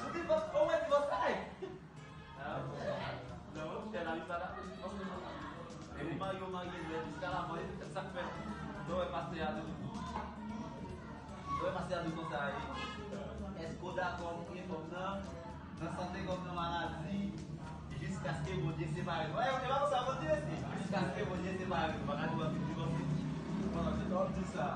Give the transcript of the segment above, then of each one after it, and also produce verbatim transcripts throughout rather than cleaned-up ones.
Sou divòs, ou wè divòs la, ey? Nan, mwen, mwen, la, li pa la. E ou marye, ou marye nèt, jiska lamò, e sa k fè. Lè w wè pastè a di w, lè w wè pastè a di w konsa, e, èske w dakò pou gen fòm nan, nan sante kòm nan maladi, jiskaske Bondye separe nou? E, e pa konsa Bondye ye, se jiskaske Bondye separe nou, pa ka di w ap vin divòse. Bon, se lè w di sa,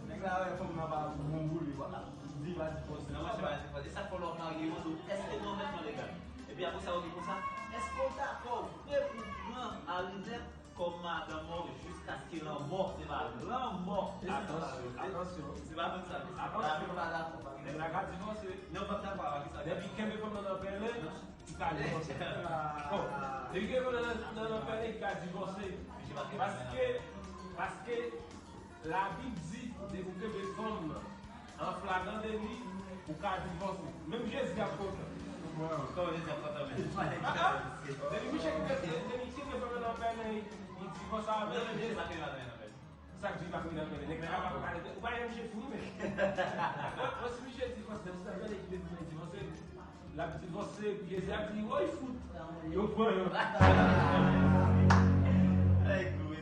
nèg la wè fòm nan pa bon pou li, pa ka di pa divòse. Non, mwen, se pa divòse. E sa k fè lè w marye, yo mande w, èske nou an mèt nan legal? Epi apre sa, yo di konsa, èske w dakò, ou prè pou pran Arinèt kòm madanm ou jiskaske lanmò, se pa lanmò. Atansyon, atansyon. Se pa menm sa, mesye. Atansyon. Lavi pa dakò, pa gen. Nèg la ka divòse. Non, pa dakò avèk sa. Depi kenbe fanm nan nan pèlen, li ka divòse. Bon, depi kenbe fanm nan nan, nan, nan pèlen, li ka divòse. Paske, paske Labib di, depi w kenbe fanm nan an flagran deli, ou ka divòse. Menm Jezi ap kontan. Kòman Jezi ap kontan menm? Ah, ah. Depi misye kenbe, depi misye kenbe fanm nan nan pèlen, li divòse avè l. Jezi pa kenbe fanm nan nan pèlen. Sa k di pa kenbe nan pèlen? Nèg la pa pale. Ou pa wè misye fini, men. Bon, bon, si misye divòse, si sa vle li divòse, l ap divòse, epi Jezi ap di, woy fout. Yo pran yo. Ay, gwo.